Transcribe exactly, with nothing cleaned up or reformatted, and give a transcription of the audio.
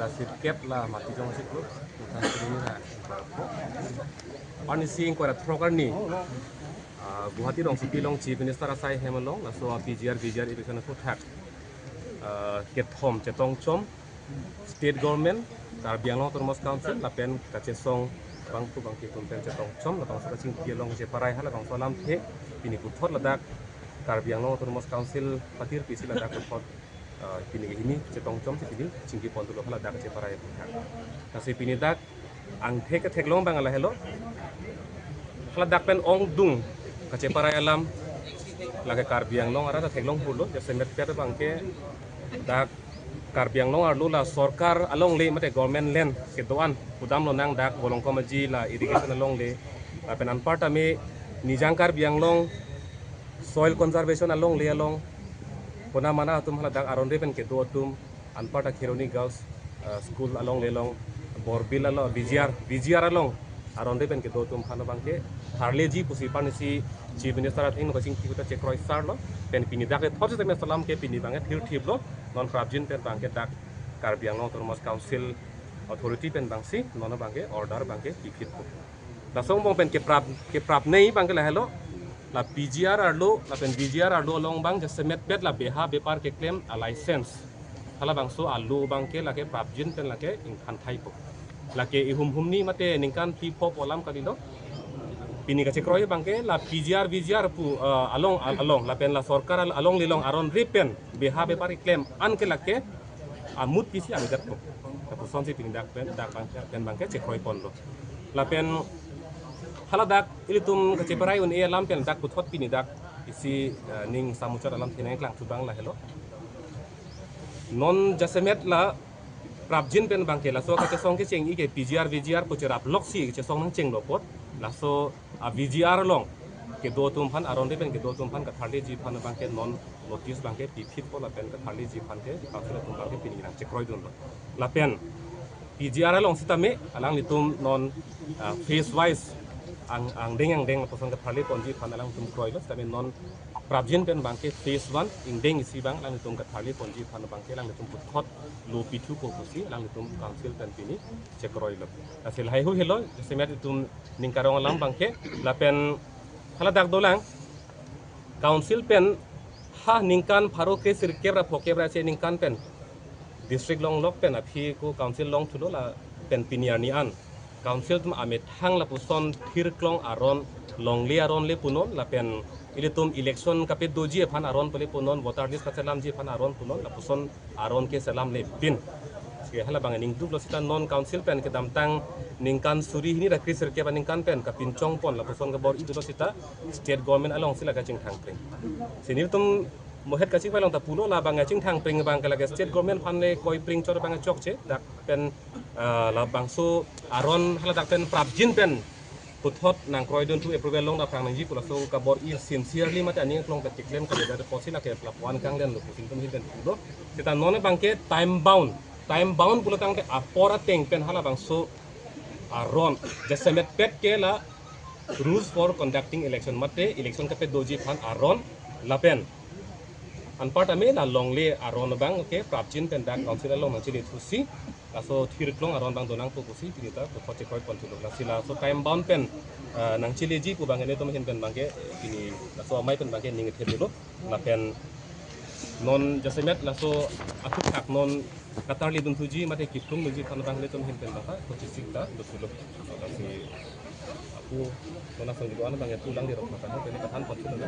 Sirkep la Matijong Siklo, Muthan Suri Nira, Parnisi ingkoi ra throk arni, ah, Guwahati rongsopi along Chief Minister asai hem along, laso a P G R, V G R eviction aphuthak, ah, kethom chetongchom, State Government, Karbi Anglong Autonomous Council, lapen kachesong bangphu bangke atum pen chetongchom, labangso kachingki along cheparai halabangso alamthe, pini puthot ladak Karbi Anglong Autonomous Council patir pisi ladak puthot, ah, pini hini chetongchom si pini chingki pon dolo haladak cheparai aphuthak. Lasi pini dak angthek ketheklong abang lahelo. Haladak pen ongdung kacheparai alam, lake Karbi Anglong arat ta theklong pulo, jasemet pet abangke dak Karbi Anglong arlo la sorkar alongle mate government land kedo-an pudam lonang dak Bolongkom Aji la irrigation alongle, lapen anparta me Nijang Karbi Anglong soil conservation alongle along, kona mana atum haladak aron re pen kedo atum, anparta Kheroni Girls, ah, school alongle along, Borbil along, V G R, V G R along aron re pen kedo atum aphan abangke tharleji pusi parnisi Chief Minister atheng kachingki kota chekroi sarlo, pen pini dak le thot sitame alam ke pini abangke thirthiplo, non prapjin pen abangke dak Karbi Anglong Autonomous Council authority pen abangsi non abangke order abangke piphitpo. Laso angbong pen keprap, keprap nei abangke lahelo, la P G R arlo lapen V G R arlo along abang jasemet pet la beha bepar keklem a license, halabangso arlo abangke lake prapjin pen lake ingthan thaipo. Lake ihum humni mate ningkan phli pho pu alam kalilo. Pini kachekroi abangke la P G R, V G R pu, eh, along, al-, along, lapen la sorkar al-, alongle along aron re pen beha bepar keklem an ke lake amut pisi amejatpo. Lapuson si pini dak pen, dak abang, pen abangke chekroi ponlo. Lapen haladak ilitum kacheparai un-e alam pen dak puthot pini dak isi, eh, ning samuchot alam thenang klang thu abang lahelo. Non jasemet la prapjin pen abangke laso kachesong kecheng-i ke P G R, V G R pu cherap loksi kachesong nangchenglo apot, laso a V G R along kedo atum aphan, aron re pen kedo atum aphan katharleji aphan abangke non notice abangke piphitpo lapen katharleji aphan ke council atum abangke pini nangchekroidunlo. Lapen P G R along sitame alanglitum non, ah, phase wise ang, angdeng angdeng lapuson katharle ponji aphan alangtum kroilo, sitame non prapjin pen abangke phase one ingdeng isi abang alanglitum katharle ponji aphan abangke alanglitum puthot lo pithupo pusi alanglitum council pen pini chekroilo. Lasi lahai hu helo, jasemet itum ning karong alam abangke, lapen haladak dolang, council pen ha ningkan pharo kre sirkep ra phokep ra isi ningkan pen district longlok pen aphi ko council longthulo lapen pini arni an council atum amethang lapuson thirklong aron, longle aron le punon lapen ilitum election kapedoji aphan aron pale punon, voter list kachelamji aphan aron punon, lapuson aron ke selamle pin. Ke hala abang ningduklo sita non council pen kedamtang ningkan suri hini ra kre sirkep aningkan pen kapinchong pon lapuson kabor-i dolo sita state government alongsi la kachingthang pring. Si nelitum mohet kachingpai along ta pulo, la abang chingthang pring abangke lake state government aphan le kroi pring chot abang chokche, dak pen, ah, labangso aron haladak pen prapjin pen puthot nangkroidun thu approval long daphrang nangji pu laso kabor-i sincerely mate aning aklong pen keklem kalidet apotsi lake lapu-an kanglenlo pusi nelitum ahin pen pulo. Sita non abangke time bound, time bound pulo tangte apor ateng pen halabangso aron jasemet pet ke la rules for conducting election mate election kapedoji aphan aron lapen anparta me la longle aron abangke prapjin pen dak council along nangchele thusi laso thirklong aron abang donangpo pusi pini ta puthot chekroi ponthulo. Lasi laso time bound pen, ah, nangcheleji pu abang nelitum ahin pen abangke pini laso amei pen abangke ning thedolo. Lapen non jasemet laso aphuthak non katharledun thuji mate kiphlung nangji aphan abang nelitum ahin pen abang ta kochisik ta dothulo. Lasi apu non asong jibo an abang ya pulang di rok mata pini kathan ponthulo.